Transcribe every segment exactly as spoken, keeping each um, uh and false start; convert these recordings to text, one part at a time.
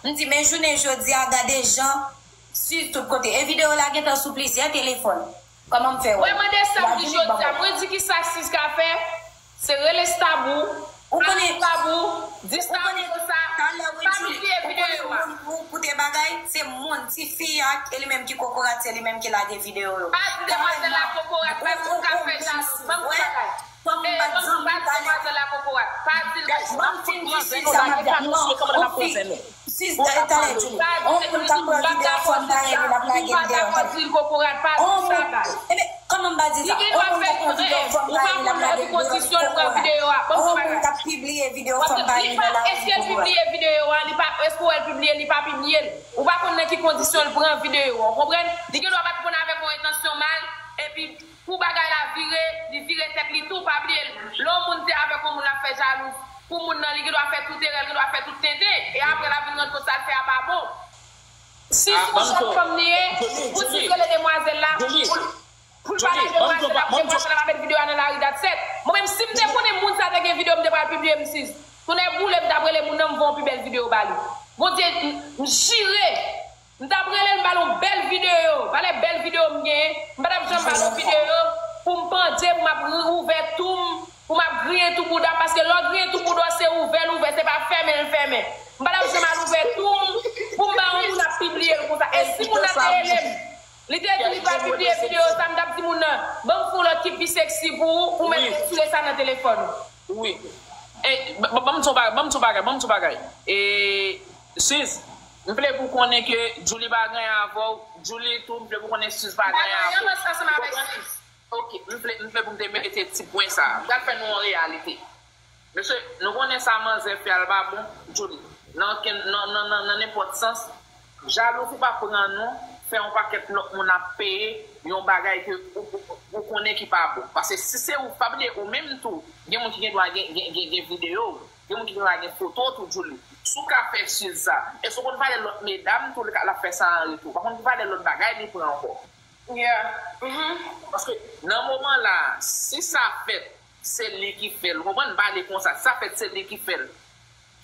M di, men jounen jodi a, gade jan Suze tout kote. E videyo la gentan sou plizyè telefòn. Kòman m fè wè? Mwen mande sa m di jodi a. Mwen di ki sa Suze ka fè? Se rele Stabou. Ou konnen Stabou, di Stabou konsa, pa pibliye videyo a. Ou konnen moun pou, pou te bagay, se moun, tifi a, e li menm ki kokorat, se li menm ki lage videyo yo. Pa di demwazèl la kokorat, pa di l ka fè jalou. Ban m yon bagay. Kòm m pa di zanmi talè. Ban m fin di Suze sa m ap di. Non, ou fin. Suze, talè, talè, Julie. On moun k ap pran videyo a, fò m pa rele l ap lage videyo. On moun, enben, kòman m pa di sa? On moun k ap pran videyo a, fò m pa rele l ap lage videyo. On moun k ap pibliye videyo, fò m pa rele l ap lage videyo. Èske l pibliye videyo a? Li pa, èske w wè l pibliye, li pa pibliye l? Ou pa konn nan ki kondisyon l pran videyo a, ou konprann? Li gen dwa pa t konn avèk yon entansyon mal, epi pou bagay la vire, li vire tèt li tou, pa bliye l. Lè yon moun te avèk yon moun l ap fè jalou, pou moun nan, li gen dwa fè tout erè, li gen dwa fè tout tenten, e apre l ap vin rann kont sa l fè a pa bon. Si se yon jèn fanm li ye, pou Suze rele demwazèl la, pou l, pou l pa lage demwazèl la, pou demwazèl la pa met videyo a nan lari, that's it. Mwen menm, si m te konnen moun sa te gen videyo, m te pral pibliye m, Suze. Tonnè boule, m t ap rele moun nan, m voye yon pi bèl videyo ba li. Bondye, m, m jire. M t ap rele l, m ba l yon bèl videyo. Valè bèl videyo m genyen. M pa t ap janm ba l yon videyo pou m pandye, pou m ap ri-, ouvè tou m, pou m ap griyen tou bouda m, paske lè w griyen tou bouda w, se ouvè l ouvè, se pa fèmen l fèmen. M pa t ap janm al ouvè tou m pou m ba yon moun ap pibliye l konsa. E si moun nan te rele m, li te di li pral pibliye videyo sa, m t ap di moun nan, ban m fè yon lòt ki pi seksi pou ou, ou mèt retire sa nan telefòn ou. Wi. E, ba, ba, ban m di yon bagay, ban m di yon bagay, ban m di yon bagay. E, Suze, m vle pou konnen ke Julie pa gen anyen avè w, Julie tou, m vle pou konnen Suze pa gen anyen avè w. Mwen pa gen anyen ansanm avèk Suze. Ok, m vle, m vle pou m te mete ti pwen sa a. M pral fè nou yon reyalite. Mesye, nou konnen sa manzè fè a, l pa bon, Julie. Nan, nan, nan, nan, nan nenpòt sans, jalouzi pa pran nou, fè yon pakèt lòt moun ap peye yon bagay ke ou, ou, ou konnen ki pa bon. Paske si se ou, pa bliye, ou menm tou, gen moun ki gen dwa gen, gen, gen, gen videyo, gen moun ki gen dwa gen foto tou, Julie. Si w ka fè Suze sa, èske w konn valè lòt medam tou, l ka, l ap fè sa an retou? Pa konn ki valè lòt bagay li pran ankò. Yeah. Mhm. Paske nan moman la, si sa fèt, se li ki fè l. Ou konprann? M pale konsa. Si sa fèt, se li ki fè l.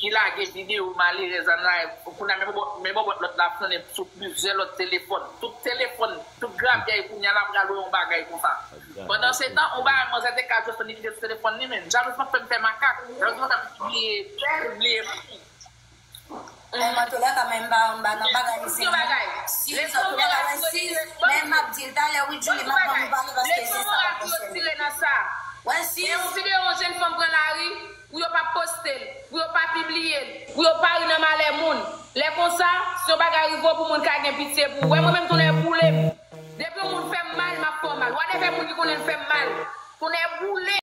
Ki lage videyo malerèz la nan, kounye a, men bòbòt, men bòbòt lòt la ap sonnen sou plizyè lòt telefòn. Tout telefòn, tout gravyay kounye a la pral wè yon bagay konsa. Pandansetan, yon bagay manzè te ka jwenn li kite sou telefòn li, men jalouzi p ap fè m fè makak. Jalouzi p ap fè m pibliye, pibliye. Mwen, antouka, men m pa, m pa nan bagay li se. Yon bagay. Si, antouka, wè, si, men m ap di l talè, wi, Julie, m ap ban nou pale paske se sa k ap konsène. Wè, si. Gen yon videyo yon jèn fanm pran lari, pou yo pa poste l, pou yo pa pibliye l, pou yo pa ri nan malè moun. Lè konsa, si yon bagay rive w pou moun ka gen pitye pou ou. Wè, mwen menm, tonnè boule m. Depi yon moun fè m mal, m ap fè w mal. Whatever moun ki konnen l fè m mal, tonnè boule.